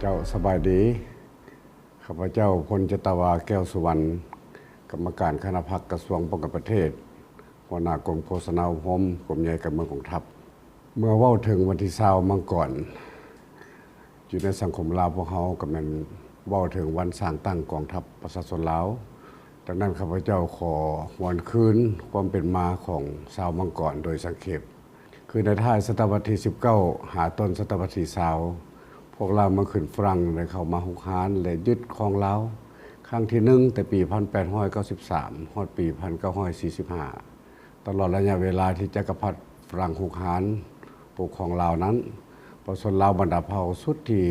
ເຈົ້າ ສະບາຍດີ. ຂ້າພະເຈົ້າ ພົນຈັດຕະວາ ແກ້ວສຸວັນ, ກຳມະການຄະນະພັກກະຊວງປ້ອງກັນປະເທດ, ຫົວໜ້າກົມໂຄສະນາອົບຮົມ ກົມໃຫຍ່ການເມືອງກອງທັບ. ເມື່ອເວົ້າເຖິງວັນທີຊາວມັງກອນ ຢູ່ໃນສັງຄົມລາວພວກເຮົາ ກໍແມ່ນເວົ້າເຖິງວັນສ້າງຕັ້ງກອງທັບປະຊາຊົນລາວ. ດັ່ງນັ້ນ ຂ້າພະເຈົ້າຂໍຫວນຄືນຄວາມເປັນມາຂອງຊາວມັງກອນໂດຍສັງເຂບ. ຄືໃນທ້າຍສະຕະວັດທີສິບເກົ້າ ຫາຕົ້ນສະຕະວັດທີຊາວ ພວກລາວເມືອງຂຶ້ນຝຣັ່ງໄດ້ເຂົ້າມາຮຸກຮານ ແລະ ຍຶດຄອງລາວຄັ້ງທີໜຶ່ງ ແຕ່ປີພັນແປດຮ້ອຍເກົ້າສິບສາມ ຮອດປີພັນເກົ້າຮ້ອຍສີ່ສິບຫ້າ. ຕະຫຼອດໄລຍະເວລາທີ່ຈັກກະພັດຝຣັ່ງຮຸກຮານປົກຄອງລາວນັ້ນ, ປະຊາຊົນລາວບັນດາເຜົ່າສຸດທີ່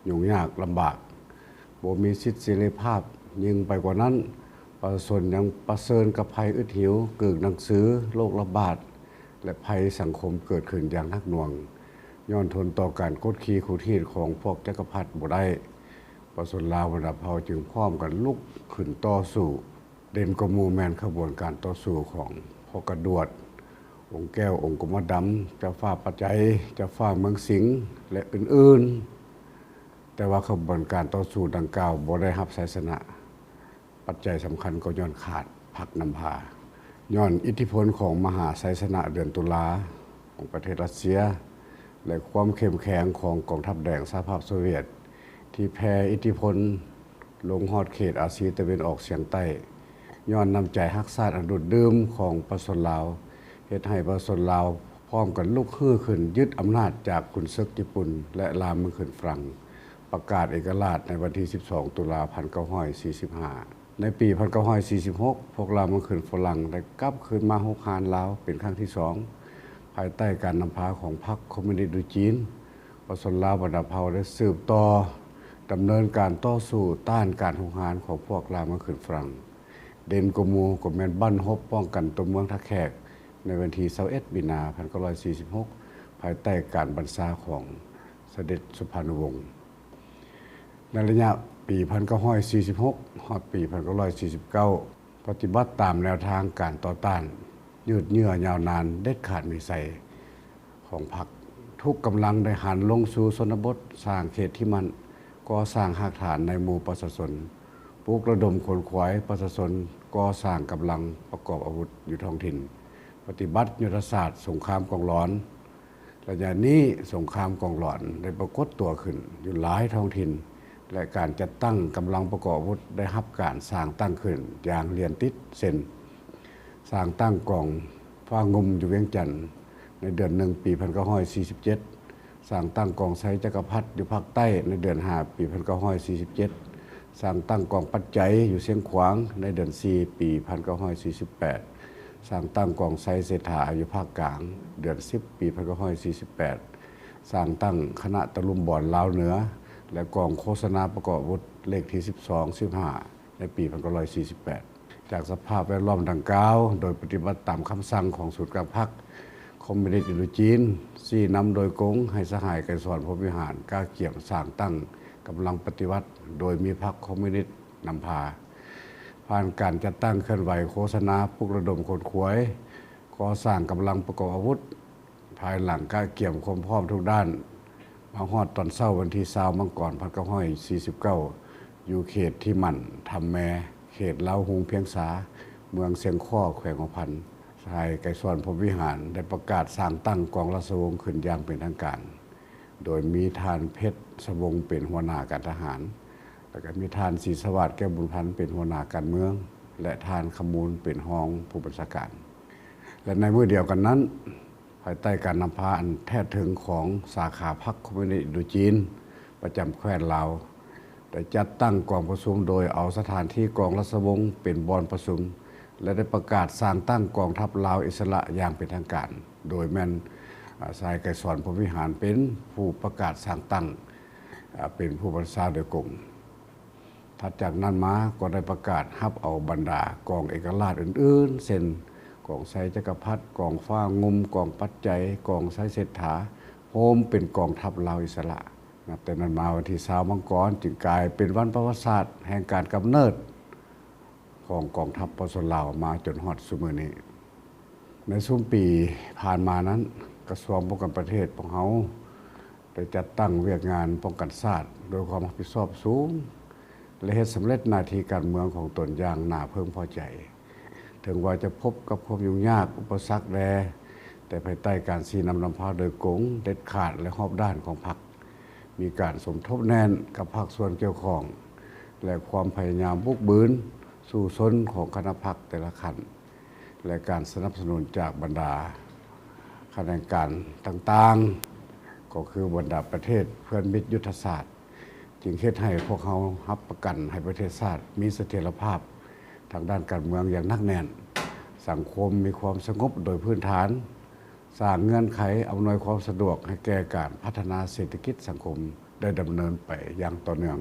ຫຍຸ້ງຍາກລຳບາກ, ບໍ່ມີສິດເສລີພາບ. ຍິ່ງໄປກວ່ານັ້ນ, ປະຊາຊົນຍັງປະເຊີນກັບໄພອຶດຫິວ, ກືກໜັງສື, ໂລກລະບາດ ແລະ ໄພສັງຄົມເກີດຂຶ້ນຢ່າງໜັກໜ່ວງ, ຍ້ອນທົນຕໍ່ການກົດຂີ່ຂູດຮີດຂອງພວກຈັກກະພັດບໍ່ໄດ້. ປະຊາຊົນລາວບັນດາເຜົ່າຈຶ່ງພ້ອມກັນລຸກຂຶ້ນຕໍ່ສູ້. ເດັ່ນກວ່າໝູ່ແມ່ນຂະບວນການຕໍ່ສູ້ຂອງພໍ່ກະດວດ, ອົງແກ້ວ, ອົງກົມມະດຳ, ເຈົ້າຟ້າປັດໄຈ, ເຈົ້າຟ້າເມືອງສິງ ແລະ ອື່ນໆ. ແຕ່ວ່າຂະບວນການຕໍ່ສູ້ດັ່ງກ່າວບໍ່ໄດ້ຮັບໄຊຊະນະ. ປັດໄຈສຳຄັນກໍຍ້ອນຂາດພັກນຳພາ. ຍ້ອນອິດທິພົນຂອງມະຫາໄຊຊະນະເດືອນຕຸລາຂອງປະເທດຣັດເຊຍ ແລະ ຄວາມເຂັ້ມແຂງຂອງກອງທັບແດງສະຫະພາບໂຊວຽດ ທີ່ແຜ່ອິດທິພົນລົງຮອດເຂດອາຊີຕາເວັນອອກສຽງໃຕ້. ຍ້ອນນ້ຳໃຈຮັກຊາດອັນດູດດື່ມຂອງປະຊາຊົນລາວ ເຮັດໃຫ້ປະຊາຊົນລາວພ້ອມກັນລຸກຮືຂຶ້ນຍຶດອຳນາດຈາກຂຸນເສິກຍີ່ປຸ່ນ ແລະ ລາວເມືອງຂຶ້ນຝຣັ່ງ. ປະກາດເອກະລາດໃນວັນທີສິບສອງ ຕຸລາ ພັນເກົ້າຮ້ອຍສີ່ສິບຫ້າ. ໃນປີພັນເກົ້າຮ້ອຍສີ່ສິບຫົກ ພວກລາວເມືອງຂຶ້ນຝຣັ່ງໄດ້ກັບຄືນມາຮຸກຮານລາວເປັນຄັ້ງທີສອງ ພາຍໃຕ້ການນຳພາຂອງພັກຄອມມູນິດຢູ່ຈີນ. ປະຊາຊົນລາວບັນດາເຜົ່າໄດ້ສືບຕໍ່ດຳເນີນການຕໍ່ສູ້ຕ້ານການຮຸກຮານຂອງພວກລາວເມືອງຂຶ້ນຝຣັ່ງ. ເດັ່ນກວ່າໝູ່ກໍແມ່ນບັ້ນຮົບປ້ອງກັນຕົວເມືອງທ່າແຂກໃນວັນທີຊາວເອັດ ມີນາ ພັນເກົ້າຮ້ອຍສີ່ສິບຫົກ ພາຍໃຕ້ການບັນຊາຂອງສະເດັດສຸພານຸວົງ. ໃນໄລຍະປີພັນເກົ້າຮ້ອຍສີ່ສິບຫົກ ຮອດປີພັນເກົ້າຮ້ອຍສີ່ສິບເກົ້າ ປະຕິບັດຕາມແນວທາງການຕໍ່ຕ້ານ ຍືດເຍື້ອຍາວນານ ເດັດຂາດມີໄຊຂອງພັກ. ທຸກກຳລັງໄດ້ຫັນລົງສູ່ຊົນນະບົດ, ສ້າງເຂດທີ່ໝັ້ນ, ກໍ່ສ້າງຮາກຖານໃນໝູ່ປະຊາຊົນ, ປຸກລະດົມຂົນຂວາຍປະຊາຊົນ, ກໍ່ສ້າງກຳລັງປະກອບອາວຸດຢູ່ທ້ອງຖິ່ນ, ປະຕິບັດຍຸດທະສາດສົງຄາມກອງຫຼອນ. ໄລຍະນີ້ສົງຄາມກອງຫຼອນໄດ້ປາກົດຕົວຂຶ້ນຢູ່ຫຼາຍທ້ອງຖິ່ນ ແລະ ການຈັດຕັ້ງກຳລັງປະກອບອາວຸດໄດ້ຮັບການສ້າງຕັ້ງຂຶ້ນຢ່າງລຽນຕິດ ເຊັ່ນ: ສ້າງຕັ້ງກອງຟ້າງຸ່ມຢູ່ວຽງຈັນໃນເດືອນໜຶ່ງ ປີພັນເກົ້າຮ້ອຍສີ່ສິບເຈັດ, ສ້າງຕັ້ງກອງໄຊຈັກກະພັດຢູ່ພາກໃຕ້ໃນເດືອນຫ້າ ປີພັນເກົ້າຮ້ອຍສີ່ສິບເຈັດ, ສ້າງຕັ້ງກອງປັດໄຈຢູ່ຊຽງຂວາງໃນເດືອນສີ່ ປີພັນເກົ້າຮ້ອຍສີ່ສິບແປດ, ສ້າງຕັ້ງກອງໄຊເສດຖາຢູ່ພາກກາງເດືອນສິບ ປີພັນເກົ້າຮ້ອຍສີ່ສິບແປດ, ສ້າງຕັ້ງຄະນະຕະລຸມບອນລາວເໜືອ ແລະ ກອງໂຄສະນາປະກອບອາວຸດເລກທີສິບສອງ ສິບຫ້າ ໃນປີພັນເກົ້າຮ້ອຍສີ່ສິບແປດ. ຈາກສະພາບແວດລ້ອມດັ່ງກ່າວ, ໂດຍປະຕິບັດຕາມຄຳສັ່ງຂອງສູນກາງພັກຄອມມູນິດອິນໂດຈີນ, ຊີ້ນຳໂດຍກົງໃຫ້ສະຫາຍ ໄກສອນ ພົມວິຫານ ກະກຽມສ້າງຕັ້ງກຳລັງປະຕິວັດ ໂດຍມີພັກຄອມມູນິດນຳພາ. ຜ່ານການຈັດຕັ້ງເຄື່ອນໄຫວໂຄສະນາ, ປຸກລະດົມຂົນຂວາຍ, ກໍ່ສ້າງກຳລັງປະກອບອາວຸດ, ພາຍຫຼັງກະກຽມຄວາມພ້ອມທຸກດ້ານ, ມາຮອດຕອນເຊົ້າວັນທີຊາວ ມັງກອນ ພັນເກົ້າຮ້ອຍສີ່ສິບເກົ້າ ຢູ່ເຂດທີ່ໝັ້ນ ທຳແມ, ເຂດລາວຮຸງພຽງສາ, ເມືອງຊຽງຄໍ້, ແຂວງຫົວພັນ, ສະຫາຍ ໄກສອນ ພົມວິຫານ ໄດ້ປະກາດສ້າງຕັ້ງກອງລາຊະວົງຂຶ້ນຢ່າງເປັນທາງການ, ໂດຍມີທ່ານ ເພັດ ສະວົງ ເປັນຫົວໜ້າການທະຫານ, ແລະ ກໍມີທ່ານ ສີສະຫວາດ ແກ້ວບຸນພັນ ເປັນຫົວໜ້າການເມືອງ ແລະ ທ່ານ ຄຳມູນ ເປັນຮອງຜູ້ບັນຊາການ. ແລະ ໃນມື້ດຽວກັນນັ້ນ, ພາຍໃຕ້ການນຳພາອັນແທດເຖິງຂອງສາຂາພັກຄອມມູນິດອິນໂດຈີນປະຈຳແຄວ້ນລາວ ໄດ້ຈັດຕັ້ງກອງປະຊຸມໂດຍເອົາສະຖານທີ່ກອງລາຊະວົງເປັນບ່ອນປະຊຸມ ແລະ ໄດ້ປະກາດສ້າງຕັ້ງກອງທັບລາວອິດສະຫຼະຢ່າງເປັນທາງການ, ໂດຍແມ່ນ ອາ ສະຫາຍ ໄກສອນ ພົມວິຫານ ເປັນຜູ້ປະກາດສ້າງຕັ້ງ ອາ ເປັນຜູ້ບັນຊາໂດຍກົງ. ຖັດຈາກນັ້ນມາກໍໄດ້ປະກາດຮັບເອົາບັນດາກອງເອກະລາດອື່ນໆ ເຊັ່ນ ກອງໄຊຈັກກະພັດ, ກອງຟ້າງຸ່ມ, ກອງປັດໄຈ, ກອງໄຊເສດຖາ, ໂຮມເປັນກອງທັບລາວອິດສະຫຼະ. ນັບແຕ່ນັ້ນມາ ວັນທີຊາວ ມັງກອນ ຈຶ່ງກາຍເປັນວັນປະຫວັດສາດແຫ່ງການກຳເນີດຂອງກອງທັບປະຊາຊົນລາວມາຈົນຮອດຊຸມື້ນີ້. ໃນຊຸມປີຜ່ານມານັ້ນ, ກະຊວງປ້ອງກັນປະເທດພວກເຮົາ ໄດ້ຈັດຕັ້ງວຽກງານປ້ອງກັນຊາດດ້ວຍຄວາມຮັບຜິດຊອບສູງ ແລະ ເຮັດສຳເລັດໜ້າທີ່ການເມືອງຂອງຕົນຢ່າງໜ້າເພິ່ງພໍໃຈ. ເຖິງວ່າຈະພົບກັບຄວາມຫຍຸ້ງຍາກ, ອຸປະສັກແດ່, ແຕ່ພາຍໃຕ້ການຊີ້ນຳນຳພາໂດຍກົງ, ເດັດຂາດ ແລະ ຮອບດ້ານຂອງພັກ, ມີການສົມທົບແໜ້ນກັບພາກສ່ວນກ່ຽວຂ້ອງ ແລະ ຄວາມພະຍາຍາມບຸກບືນສູ້ຊົນຂອງຄະນະພັກແຕ່ລະຂັ້ນ ແລະ ການສະໜັບສະໜູນຈາກບັນດາຂະແໜງການຕ່າງໆ ກໍຄືບັນດາປະເທດເພື່ອນມິດຍຸດທະສາດ ຈຶ່ງເຮັດໃຫ້ພວກເຮົາຮັບປະກັນໃຫ້ປະເທດຊາດມີສະຖຽນລະພາບທາງດ້ານການເມືອງຢ່າງໜັກແໜ້ນ, ສັງຄົມມີຄວາມສະຫງົບໂດຍພື້ນຖານ, ສ້າງເງື່ອນໄຂອຳນວຍຄວາມສະດວກໃຫ້ແກ່ການພັດທະນາເສດຖະກິດສັງຄົມໄດ້ດຳເນີນໄປຢ່າງຕໍ່ເນື່ອງ.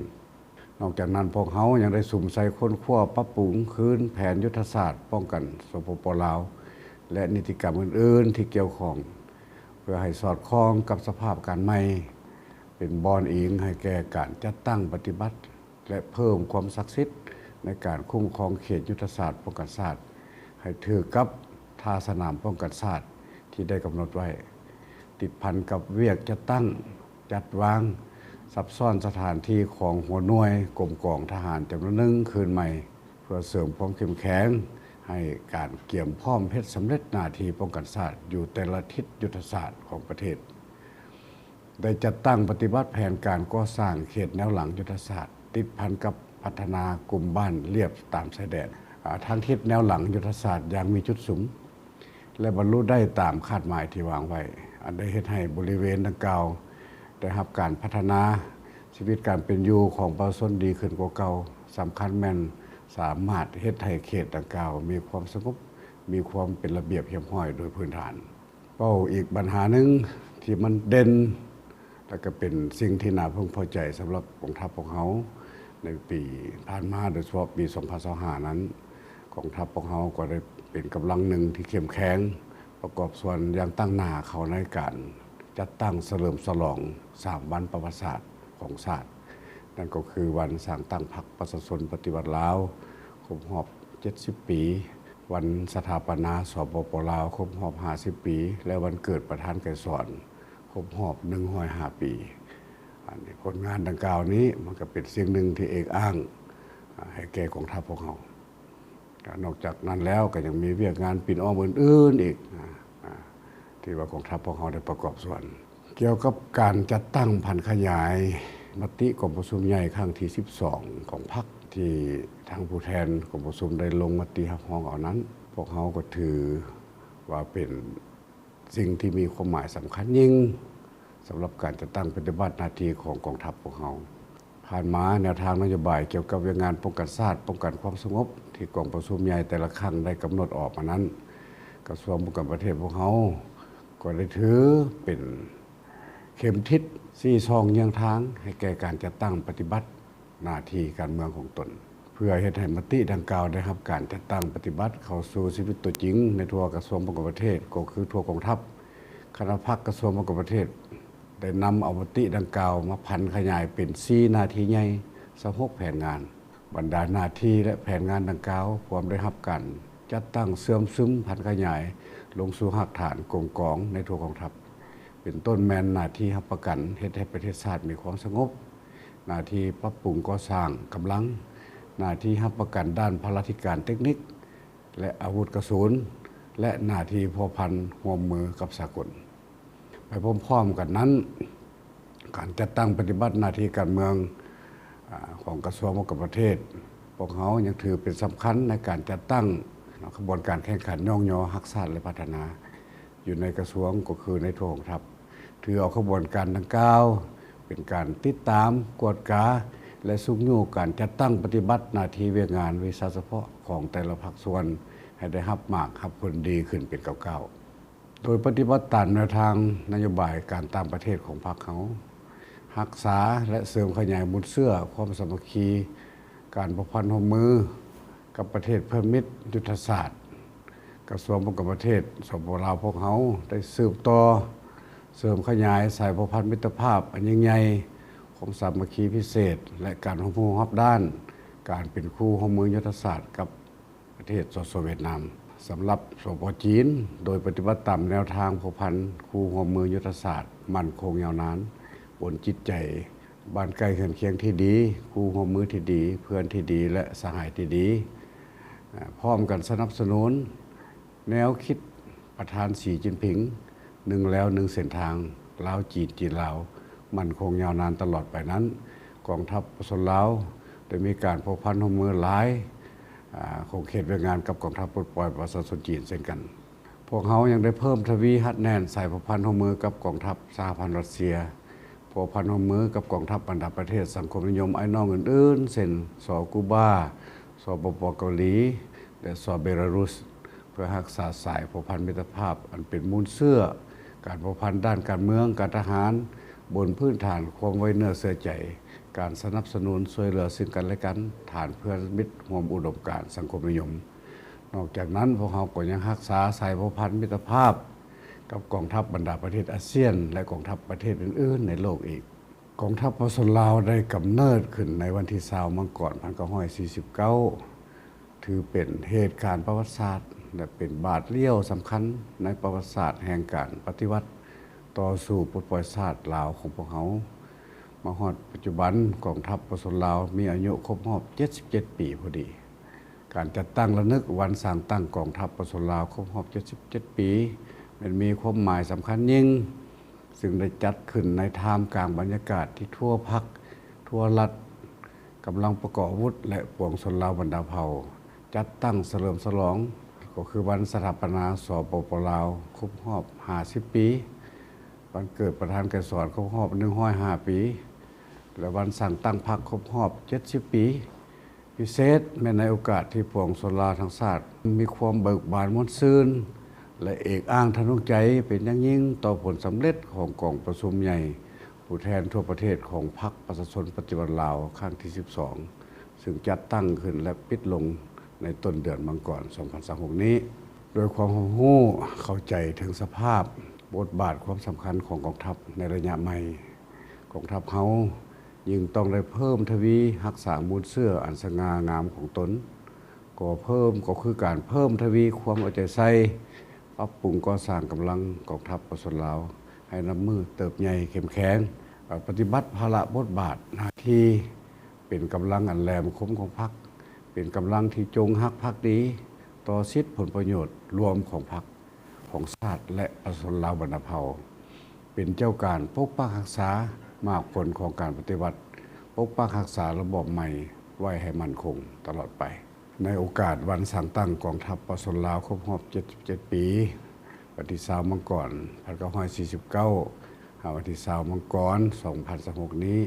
ນອກຈາກນັ້ນ, ພວກເຮົາຍັງໄດ້ສຸມໃສ່ຄົ້ນຄວ້າປັບປຸງຄືນແຜນຍຸດທະສາດປ້ອງກັນ ສປປ ລາວ ແລະ ນິຕິກຳອື່ນໆທີ່ກ່ຽວຂ້ອງ ເພື່ອໃຫ້ສອດຄ່ອງກັບສະພາບການໃໝ່, ເປັນບ່ອນອີງໃຫ້ແກ່ການຈັດຕັ້ງປະຕິບັດ ແລະ ເພີ່ມຄວາມສັກສິດໃນການຄຸ້ມຄອງເຂດຍຸດທະສາດປ້ອງກັນຊາດ ໃຫ້ຖືກກັບທ່າສະໜາມປ້ອງກັນຊາດທີ່ໄດ້ກຳນົດໄວ້, ຕິດພັນກັບວຽກຈັດຕັ້ງ, ຈັດວາງ, ຊັບຊ້ອນສະຖານທີ່ຂອງຫົວໜ່ວຍກົມກອງທະຫານຈຳນວນໜຶ່ງຄືນໃໝ່ ເພື່ອເສີມຄວາມເຂັ້ມແຂງໃຫ້ການກຽມພ້ອມເຮັດສຳເລັດໜ້າທີ່ປ້ອງກັນຊາດຢູ່ແຕ່ລະທິດຍຸດທະສາດຂອງປະເທດ. ໄດ້ຈັດຕັ້ງປະຕິບັດແຜນການກໍ່ສ້າງເຂດແນວຫຼັງຍຸດທະສາດ ຕິດພັນກັບພັດທະນາກຸ່ມບ້ານລຽບຕາມຊາຍແດນ ອາ ທາງທິດແນວຫຼັງຍຸດທະສາດຢ່າງມີຈຸດສຸມ ແລະ ບັນລຸໄດ້ຕາມຄາດໝາຍທີ່ວາງໄວ້, ອັນໄດ້ເຮັດໃຫ້ບໍລິເວນດັ່ງກ່າວໄດ້ຮັບການພັດທະນາ, ຊີວິດການເປັນຢູ່ຂອງປະຊາຊົນດີຂຶ້ນກວ່າເກົ່າ, ສຳຄັນແມ່ນສາມາດເຮັດໃຫ້ເຂດດັ່ງກ່າວມີຄວາມສະຫງົບ, ມີຄວາມເປັນລະບຽບຮຽບຮ້ອຍໂດຍພື້ນຖານ. ເວົ້າອີກບັນຫາໜຶ່ງທີ່ມັນເດັ່ນ ແລະ ກໍເປັນສິ່ງທີ່ໜ້າເພິ່ງພໍໃຈສຳລັບກອງທັບພວກເຮົາໃນປີຜ່ານມາ, ໂດຍສະເພາະປີສອງພັນຊາວຫ້ານັ້ນ, ກອງທັບພວກເຮົາກໍໄດ້ເປັນກຳລັງໜຶ່ງທີ່ເຂັ້ມແຂງ ປະກອບສ່ວນຢ່າງຕັ້ງໜ້າເຂົ້າໃນການຈັດຕັ້ງສະເຫຼີມສະຫຼອງສາມວັນປະຫວັດສາດຂອງຊາດ, ນັ້ນກໍຄືວັນສ້າງຕັ້ງພັກປະຊາຊົນປະຕິວັດລາວ ຄົບຮອບເຈັດສິບປີ, ວັນສະຖາປະນາ ສປປ ລາວ ຄົບຮອບຫ້າສິບປີ ແລະ ວັນເກີດປະທານໄກສອນ ຄົບຮອບໜຶ່ງຮ້ອຍຫ້າປີ. ອັນນີ້ ຜົນງານດັ່ງກ່າວນີ້ ມັນກໍເປັນສິ່ງໜຶ່ງທີ່ເອກອ້າງ ອາ ໃຫ້ແກ່ກອງທັບພວກເຮົາ. ນອກຈາກນັ້ນແລ້ວ ກໍຍັງມີວຽກງານປິ່ນອ້ອມອື່ນໆອີກ ອາ ທີ່ວ່າກອງທັບພວກເຮົາໄດ້ປະກອບສ່ວນ. ກ່ຽວກັບການຈັດຕັ້ງຜັນຂະຫຍາຍມະຕິກອງປະຊຸມໃຫຍ່ຄັ້ງທີສິບສອງຂອງພັກ ທີ່ທາງຜູ້ແທນກອງປະຊຸມໄດ້ລົງມະຕິຮັບຮອງເອົານັ້ນ, ພວກເຮົາກໍຖືວ່າເປັນສິ່ງທີ່ມີຄວາມໝາຍສຳຄັນຍິ່ງ ສຳລັບການຈັດຕັ້ງປະຕິບັດໜ້າທີ່ຂອງກອງທັບພວກເຮົາ. ຜ່ານມາ, ແນວທາງນະໂຍບາຍກ່ຽວກັບວຽກງານປ້ອງກັນຊາດ, ປ້ອງກັນຄວາມສະຫງົບ ທີ່ກອງປະຊຸມໃຫຍ່ແຕ່ລະຄັ້ງໄດ້ກຳນົດອອກມານັ້ນ, ກະຊວງປ້ອງກັນປະເທດພວກເຮົາກໍໄດ້ຖືເປັນເຂັມທິດຊີ້ຊ່ອງເຍືອງທາງໃຫ້ແກ່ການຈັດຕັ້ງປະຕິບັດໜ້າທີ່ການເມືອງຂອງຕົນ, ເພື່ອເຮັດໃຫ້ມະຕິດັ່ງກ່າວໄດ້ຮັບການຈັດຕັ້ງປະຕິບັດເຂົ້າສູ່ຊີວິດຕົວຈິງໃນທົ່ວກະຊວງປ້ອງກັນປະເທດ, ກໍຄືທົ່ວກອງທັບ. ຄະນະພັກກະຊວງປ້ອງກັນປະເທດ ໄດ້ນຳເອົາມະຕິດັ່ງກ່າວມາຜັນຂະຫຍາຍເປັນສີ່ໜ້າທີ່ໃຫຍ່ ຊາວຫົກແຜນງານ. ບັນດາໜ້າທີ່ ແລະ ແຜນງານດັ່ງກ່າວ ພວມໄດ້ຮັບການຈັດຕັ້ງເຊື່ອມຊຶມຜັນຂະຫຍາຍລົງສູ່ຮາກຖານກົມກອງໃນທົ່ວກອງທັບ, ເປັນຕົ້ນແມ່ນໜ້າທີ່ຮັບປະກັນເຮັດໃຫ້ປະເທດຊາດມີຄວາມສະຫງົບ, ໜ້າທີ່ປັບປຸງກໍ່ສ້າງກຳລັງ, ໜ້າທີ່ຮັບປະກັນດ້ານພະລາທິການເຕັກນິກ ແລະ ອາວຸດກະສຸນ ແລະ ໜ້າທີ່ພົວພັນຮ່ວມມືກັບສາກົນ. ໄປພ້ອມໆກັນນັ້ນ, ການຈັດຕັ້ງປະຕິບັດໜ້າທີ່ການເມືອງ ອາ ຂອງກະຊວງປ້ອງກັນປະເທດ ພວກເຮົາຍັງຖືເປັນສຳຄັນໃນການຈັດຕັ້ງຂະບວນການແຂ່ງຂັນຍ້ອງຍໍຮັກຊາດ ແລະ ພັດທະນາ ຢູ່ໃນກະຊວງ ກໍຄືໃນທົ່ວກອງທັບ. ຖືເອົາຂະບວນການດັ່ງກ່າວເປັນການຕິດຕາມ, ກວດກາ ແລະ ຊຸກຍູ້ການຈັດຕັ້ງປະຕິບັດໜ້າທີ່ວຽກງານວິຊາສະເພາະຂອງແຕ່ລະພາກສ່ວນ ໃຫ້ໄດ້ຮັບໝາກຮັບຜົນດີຂຶ້ນເປັນກ້າວໆ. ໂດຍປະຕິບັດຕາມແນວທາງນະໂຍບາຍການຕ່າງປະເທດຂອງພັກເຮົາ, ຮັກສາ ແລະ ເສີມຂະຫຍາຍມູນເຊື້ອຄວາມສາມັກຄີ, ການພົວພັນຮ່ວມມືກັບປະເທດເພື່ອນມິດຍຸດທະສາດ. ກະຊວງປ້ອງກັນປະເທດ ສປປ ລາວ ພວກເຮົາໄດ້ສືບຕໍ່ເສີມຂະຫຍາຍສາຍພົວພັນມິດຕະພາບອັນຍິ່ງໃຫຍ່, ຄວາມສາມັກຄີພິເສດ ແລະ ການຮັບຮູ້ຮອບດ້ານການເປັນຄູ່ຮ່ວມມືຍຸດທະສາດກັບ ປະເທດ ສສ ຫວຽດນາມ. ສຳລັບ ສປ ຈີນ ໂດຍປະຕິບັດຕາມແນວທາງພົວພັນຄູ່ຮ່ວມມືຍຸດທະສາດໝັ້ນຄົງຍາວນານ, ບົນຈິດໃຈບ້ານໃກ້ເຮືອນຄຽງທີ່ດີ, ຄູ່ຮ່ວມມືທີ່ດີ, ເພື່ອນທີ່ດີ ແລະ ສະຫາຍທີ່ດີ, ອາ ພ້ອມກັນສະໜັບສະໜູນແນວຄິດປະທານສີຈິ້ນຜິງ ໜຶ່ງແລວໜຶ່ງເສັ້ນທາງ ລາວ-ຈີນ, ຈີນ-ລາວ ໝັ້ນຄົງຍາວນານຕະຫຼອດໄປນັ້ນ. ກອງທັບປະຊາຊົນລາວໄດ້ມີການພົວພັນຮ່ວມມືຫຼາຍ ອາ ຂົງເຂດວຽກງານກັບກອງທັບປົດປ່ອຍປະຊາຊົນຈີນເຊັ່ນກັນ. ພວກເຮົາຍັງໄດ້ເພີ່ມທະວີຮັດແໜ້ນສາຍພົວພັນຮ່ວມມືກັບກອງທັບສະຫະພັນລັດເຊຍ, ພົວພັນຮ່ວມມືກັບກອງທັບບັນດາປະເທດສັງຄົມນິຍົມອ້າຍນ້ອງອື່ນໆ ເຊັ່ນ ສປ ກູບາ, ສປປ ເກົາຫຼີ ແລະ ສປ ເບລາຣຸສ ເພື່ອຮັກສາສາຍພົວພັນມິດຕະພາບອັນເປັນມູນເຊື້ອການພົວພັນດ້ານການເມືອງ, ການທະຫານ, ບົນພື້ນຖານຄວາມໄວ້ເນື້ອເຊື່ອໃຈ, ການສະໜັບສະໜູນຊ່ວຍເຫຼືອເຊິ່ງກັນແລະກັນ, ຖານເພື່ອນມິດຮ່ວມອຸດົມການສັງຄົມນິຍົມ. ນອກຈາກນັ້ນ, ພວກເຮົາກໍຍັງຮັກສາສາຍພົວພັນມິດຕະພາບກັບກອງທັບບັນດາປະເທດອາຊຽນ ແລະ ກອງທັບປະເທດອື່ນໆໃນໂລກອີກ. ກອງທັບປະຊາຊົນລາວໄດ້ກຳເນີດຂຶ້ນໃນວັນທີຊາວ ມັງກອນ ພັນເກົ້າຮ້ອຍສີ່ສິບເກົ້າ ຖືເປັນເຫດການປະຫວັດສາດ ແລະ ເປັນບາດລ້ຽວສຳຄັນໃນປະຫວັດສາດແຫ່ງການປະຕິວັດຕໍ່ສູ້ປົດປ່ອຍຊາດລາວຂອງພວກເຮົາ. ມາຮອດປັດຈຸບັນ, ກອງທັບປະຊາຊົນລາວມີອາຍຸຄົບຮອບເຈັດສິບເຈັດປີພໍດີ. ການຈັດຕັ້ງລະນຶກວັນສ້າງຕັ້ງກອງທັບປະຊາຊົນລາວຄົບຮອບເຈັດສິບເຈັດປີ ແມ່ນມີຄວາມໝາຍສຳຄັນຍິ່ງ, ຊຶ່ງໄດ້ຈັດຂຶ້ນໃນທ່າມກາງບັນຍາກາດທີ່ທົ່ວພັກ, ທົ່ວລັດ, ກຳລັງປະກອບອາວຸດ ແລະ ປວງຊົນລາວບັນດາເຜົ່າ ຈັດຕັ້ງສະເຫຼີມສະຫຼອງ, ກໍຄືວັນສະຖາປະນາ ສປປ ລາວ ຄົບຮອບຫ້າສິບປີ, ວັນເກີດປະທານໄກສອນຄົບຮອບໜຶ່ງຮ້ອຍຫ້າປີ ແລະ ວັນສ້າງຕັ້ງພັກຄົບຮອບເຈັດສິບປີ. ພິເສດແມ່ນໃນໂອກາດທີ່ປວງຊົນລາວທັງຊາດມີຄວາມເບີກບານມ່ວນຊື່ນ ແລະ ເອກອ້າງທະນົງໃຈເປັນຢ່າງຍິ່ງຕໍ່ຜົນສຳເລັດຂອງກອງປະຊຸມໃຫຍ່ຜູ້ແທນທົ່ວປະເທດຂອງພັກປະຊາຊົນປະຕິວັດລາວຄັ້ງທີສິບສອງ ຊຶ່ງຈັດຕັ້ງຂຶ້ນ ແລະ ປິດລົງໃນຕົ້ນເດືອນມັງກອນ ສອງພັນຊາວຫົກນີ້. ດ້ວຍຄວາມຮັບຮູ້ເຂົ້າໃຈເຖິງສະພາບ, ບົດບາດ, ຄວາມສຳຄັນຂອງກອງທັບໃນໄລຍະໃໝ່, ກອງທັບເຮົາ ຍິ່ງຕ້ອງໄດ້ເພີ່ມທະວີຮັກສາມູນເຊື້ອອັນສະຫງ່າງາມຂອງຕົນ, ກໍເພີ່ມ, ກໍຄືການເພີ່ມທະວີຄວາມເອົາໃຈໃສ່, ປັບປຸງກໍ່ສ້າງກຳລັງກອງທັບປະຊາຊົນລາວໃຫ້ນັບມື້ເຕີບໃຫຍ່ເຂັ້ມແຂງ, ປະຕິບັດພາລະບົດບາດໜ້າທີ່ເປັນກຳລັງອັນແຫຼມຄົມຂອງພັກ, ເປັນກຳລັງທີ່ຈົງຮັກພັກດີຕໍ່ສິດຜົນປະໂຫຍດລວມຂອງພັກ ຂອງຊາດ ແລະ ປະຊາຊົນລາວບັນດາເຜົ່າ, ເປັນເຈົ້າການປົກປັກຮັກສາໝາກຜົນຂອງການປະຕິວັດ, ປົກປັກຮັກສາລະບອບໃໝ່ໄວ້ໃຫ້ໝັ້ນຄົງຕະຫຼອດໄປ. ໃນໂອກາດວັນສ້າງຕັ້ງກອງທັບປະຊາຊົນລາວຄົບຮອບເຈັດສິບເຈັດປີ, ວັນທີຊາວ ມັງກອນ ພັນເກົ້າຮ້ອຍສີ່ສິບເກົ້າ ຫາວັນທີຊາວ ມັງກອນ ສອງພັນຊາວຫົກນີ້,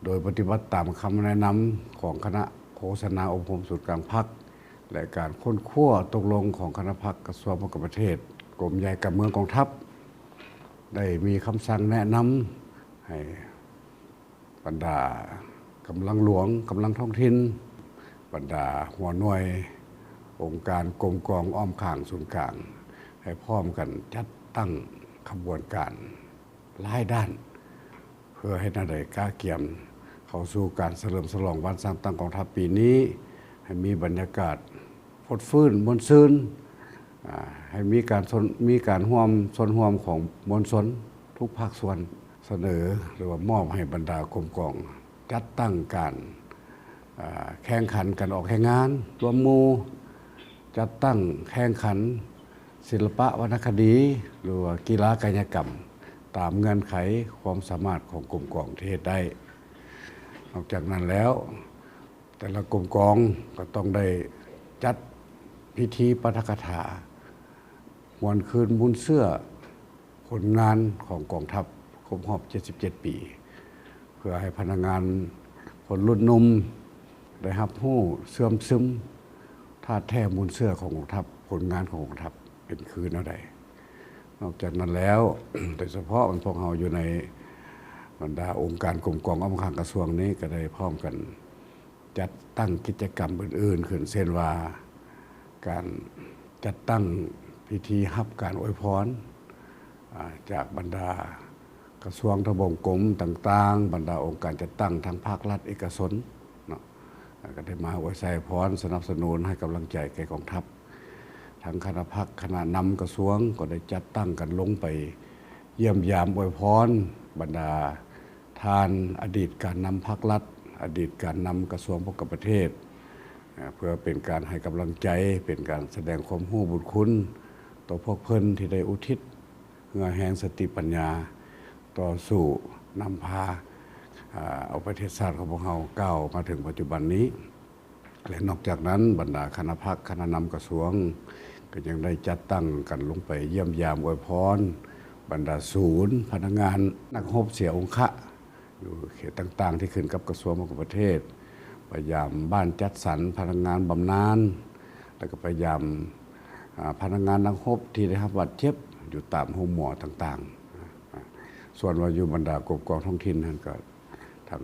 ໂດຍປະຕິບັດຕາມຄຳແນະນຳຂອງຄະນະໂຄສະນາອົບຮົມສູນກາງພັກ ແລະ ການຄົ້ນຄວ້າຕົກລົງຂອງຄະນະພັກກະຊວງປ້ອງກັນປະເທດ, ກົມໃຫຍ່ການເມືອງກອງທັບ ໄດ້ມີຄຳສັ່ງແນະນຳໃຫ້ບັນດາກຳລັງຫຼວງ, ກຳລັງທ້ອງຖິ່ນ, ບັນດາຫົວໜ່ວຍ, ອົງການ, ກົມກອງ, ອ້ອມຂ້າງ, ສູນກາງ ໃຫ້ພ້ອມກັນຈັດຕັ້ງຂະບວນການ ຫຼາຍດ້ານ ເພື່ອເຮັດແນວໃດກະກຽມເຂົ້າສູ່ການສະເຫຼີມສະຫຼອງວັນສ້າງຕັ້ງກອງທັບປີນີ້ ໃຫ້ມີບັນຍາກາດຟົດຟື້ນມ່ວນຊື່ນ, ອາ ໃຫ້ມີການຊົນ ມີການຮ່ວມ ສ່ວນຮ່ວມຂອງມວນຊົນທຸກພາກສ່ວນ, ສະເໜີ ຫຼືວ່າມອບໃຫ້ບັນດາກົມກອງຈັດຕັ້ງການ ອາ ແຂ່ງຂັນການອອກແຮງງານລວມໝູ່, ຈັດຕັ້ງແຂ່ງຂັນ ສິລະປະວັນນະຄະດີ ຫຼືວ່າກິລາກາຍະກຳ ຕາມເງື່ອນໄຂຄວາມສາມາດຂອງກົມກອງທີ່ເຮັດໄດ້. ນອກຈາກນັ້ນແລ້ວ, ແຕ່ລະກົມກອງກໍຕ້ອງໄດ້ຈັດພິທີປາຖະກະຖາ ຫວນຄືນມູນເຊື້ອ ຜົນງານຂອງກອງທັບຄົບຮອບເຈັດສິບເຈັດປີ ເພື່ອໃຫ້ພະນັກງານຄົນລຸ້ນໜຸ່ມໄດ້ຮັບຮູ້ເຊື່ອມຊຶມທາດແທ້ມູນເຊື້ອຂອງກອງທັບ, ຜົນງານຂອງກອງທັບເປັນຄືແນວໃດ. ນອກຈາກນັ້ນແລ້ວ, ໂດຍສະເພາະພວກເຮົາຢູ່ໃນບັນດາອົງການກົມກອງອ້ອມຂ້າງກະຊວງນີ້ ກໍໄດ້ພ້ອມກັນ ຈັດຕັ້ງກິດຈະກຳອື່ນໆຂຶ້ນ ເຊັ່ນວ່າ ການຈັດຕັ້ງພິທີຮັບການອວຍພອນ ອາ ຈາກບັນດາກະຊວງທະບວງກົມຕ່າງໆ, ບັນດາອົງການຈັດຕັ້ງທັງພາກລັດເອກະຊົນເນາະ, ກໍໄດ້ມາອວຍໄຊອວຍພອນສະໜັບສະໜູນໃຫ້ກຳລັງໃຈແກ່ກອງທັບ. ທັງຄະນະພັກ, ຄະນະນຳກະຊວງກໍໄດ້ຈັດຕັ້ງກັນລົງໄປຢ້ຽມຢາມອວຍພອນບັນດາ ທ່ານອະດີດການນຳພັກລັດ, ອະດີດການນຳກະຊວງປ້ອງກັນປະເທດ, ເພື່ອເປັນການໃຫ້ກຳລັງໃຈ, ເປັນການສະແດງຄວາມຮູ້ບຸນຄຸນຕໍ່ພວກເພິ່ນທີ່ໄດ້ອຸທິດເຫື່ອແຮງສະຕິປັນຍາຕໍ່ສູ້ນຳພາ ເອົາປະເທດຊາດຂອງພວກເຮົາກ້າວມາເຖິງປັດຈຸບັນນີ້. ແລະ ນອກຈາກນັ້ນ, ບັນດາຄະນະພັກ, ຄະນະນຳກະຊວງ ກໍຍັງໄດ້ຈັດຕັ້ງກັນລົງໄປຢ້ຽມຢາມອວຍພອນບັນດາສູນພະນັກງານນັກຮົບເສຍອົງຄະ ຢູ່ເຂດຕ່າງໆທີ່ຂຶ້ນກັບກະຊວງປ້ອງກັນປະເທດ, ໄປຢາມບ້ານຈັດສັນພະນັກງານບຳນານ, ແລ້ວກໍໄປຢາມ ອາ ພະນັກງານນັກຮົບທີ່ໄດ້ຮັບບາດເຈັບຢູ່ຕາມໂຮງໝໍຕ່າງໆ. ສ່ວນວ່າຢູ່ບັນດາກົມກອງທ້ອງຖິ່ນຫັ້ນ ກໍທາງ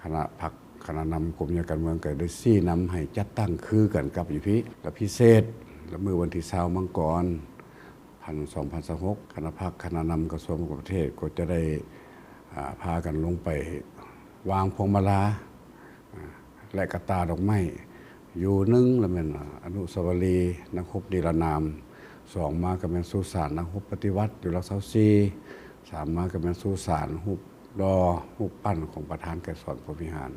ຄະນະພັກ, ຄະນະນຳກົມໃຫຍ່ການເມືອງ ກໍໄດ້ຊີ້ນຳໃຫ້ຈັດຕັ້ງຄືກັນກັບຢູ່ພີ້ ແລະ ພິເສດ ແລະ ມື້ວັນທີຊາວມັງກອນ ພັນ ສອງພັນຊາວຫົກ ຄະນະພັກ, ຄະນະນຳກະຊວງປ້ອງກັນປະເທດ ກໍຈະໄດ້ ອາ ພາກັນລົງໄປວາງພວງມາລາ ອາ ແລະ ກະຕ່າດອກໄມ້ຢູ່ ໜຶ່ງ ລະແມ່ນອະນຸສາວະລີນັກຮົບນິລະນາມ, ສອງ ມາກໍແມ່ນສຸສານນັກຮົບປະຕິວັດຢູ່ຫຼັກຊາວສີ່, ສາມ ມາກໍແມ່ນສຸສານຮູບຫຼໍ່ຮູບປັ້ນຂອງປະທານໄກສອນ ພົມວິຫານ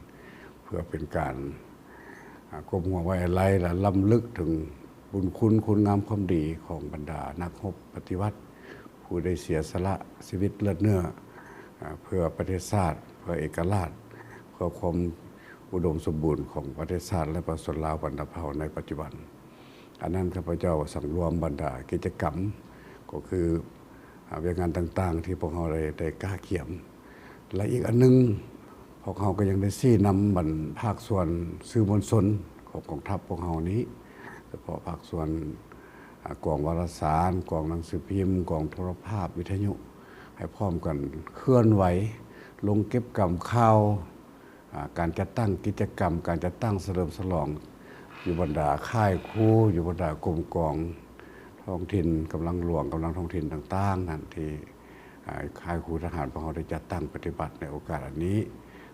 ເພື່ອເປັນການ ອາ ກົ້ມຫົວໄວ້ອາໄລ ແລະ ລຳລຶກເຖິງບຸນຄຸນຄຸນງາມຄວາມດີຂອງບັນດານັກຮົບປະຕິວັດ ຜູ້ໄດ້ເສຍສະຫຼະຊີວິດເລືອດເນື້ອ ອາ ເພື່ອປະເທດຊາດ, ເພື່ອເອກະລາດ, ເພື່ອຄວາມອຸດົມສົມບູນຂອງປະເທດຊາດ ແລະ ປະຊາຊົນລາວບັນດາເຜົ່າໃນປັດຈຸບັນ. ອັນນັ້ນ ຂ້າພະເຈົ້າສັງລວມບັນດາກິດຈະກຳ ກໍຄື ອາ ວຽກງານຕ່າງໆທີ່ພວກເຮົາໄດ້ ໄດ້ກະກຽມ ແລະ ອີກອັນໜຶ່ງ ພວກເຮົາກໍຍັງໄດ້ຊີ້ນຳບັນ ພາກສ່ວນສື່ມວນຊົນຂອງກອງທັບພວກເຮົານີ້ ສະເພາະພາກສ່ວນ ອາ ກອງວາລະສານ, ກອງໜັງສືພິມ, ກອງໂທລະພາບ, ວິທະຍຸ ໃຫ້ພ້ອມກັນເຄື່ອນໄຫວ ລົງເກັບກຳຂ່າວ ອາ ການຈັດຕັ້ງກິດຈະກຳ, ການຈັດຕັ້ງສະເຫຼີມສະຫຼອງ ຢູ່ບັນດາຄ້າຍຄູ, ຢູ່ບັນດາກົມກອງທ້ອງຖິ່ນ, ກຳລັງຫຼວງ, ກຳລັງທ້ອງຖິ່ນຕ່າງໆນັ້ນ ທີ່ ອາ ຄ້າຍຄູທະຫານພວກເຮົາໄດ້ຈັດຕັ້ງປະຕິບັດໃນໂອກາດອັນນີ້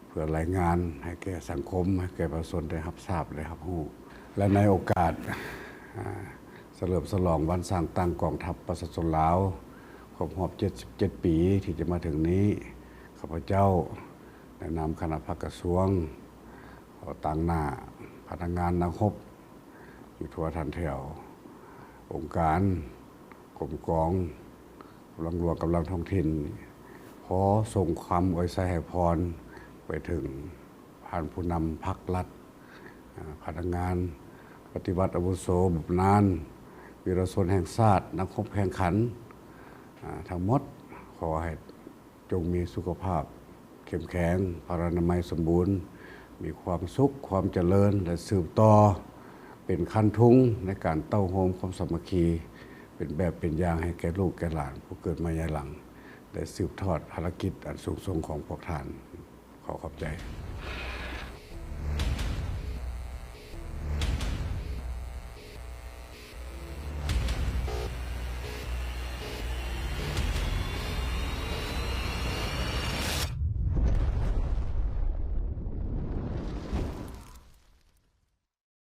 ເພື່ອລາຍງານໃຫ້ແກ່ສັງຄົມ, ໃຫ້ແກ່ປະຊາຊົນໄດ້ຮັບຊາບ ໄດ້ຮັບຮູ້. ແລະ ໃນໂອກາດ ອາ ສະເຫຼີມສະຫຼອງວັນສ້າງຕັ້ງກອງທັບປະຊາຊົນລາວ ຄົບຮອບເຈັດສິບເຈັດປີທີ່ຈະມາເຖິງນີ້, ຂ້າພະເຈົ້າ ໃນນາມຄະນະພັກກະຊວງ ຂໍຕາງໜ້າພະນັກງານນັກຮົບຢູ່ທົ່ວທັນແຖວ ອົງການ, ກົມກອງ, ກຳລັງຫຼວງ, ກຳລັງທ້ອງຖິ່ນ ຂໍສົ່ງຄຳອວຍໄຊໃຫ້ພອນໄປເຖິງທ່ານຜູ້ນຳພັກລັດ, ອາ ພະນັກງານປະຕິວັດອາວຸໂສບຳນານ, ວີລະຊົນແຫ່ງຊາດ, ນັກຮົບແຂ່ງຂັນ ອາ ທັງໝົດ, ຂໍໃຫ້ ຈົ່ງມີສຸຂະພາບເຂັ້ມແຂງ, ພະລານາໄມສົມບູນ, ມີຄວາມສຸກ, ຄວາມຈະເລີນ ແລະ ສືບຕໍ່ເປັນຄັນທຸງໃນການເຕົ້າໂຮມຄວາມສາມັກຄີ ເປັນແບບເປັນຢ່າງໃຫ້ແກ່ລູກແກ່ຫຼານຜູ້ເກີດມາຍາຍຫຼັງ ແລະ ສືບທອດພາລະກິດອັນສູງສົ່ງຂອງພວກທ່ານ. ຂໍຂອບໃຈ.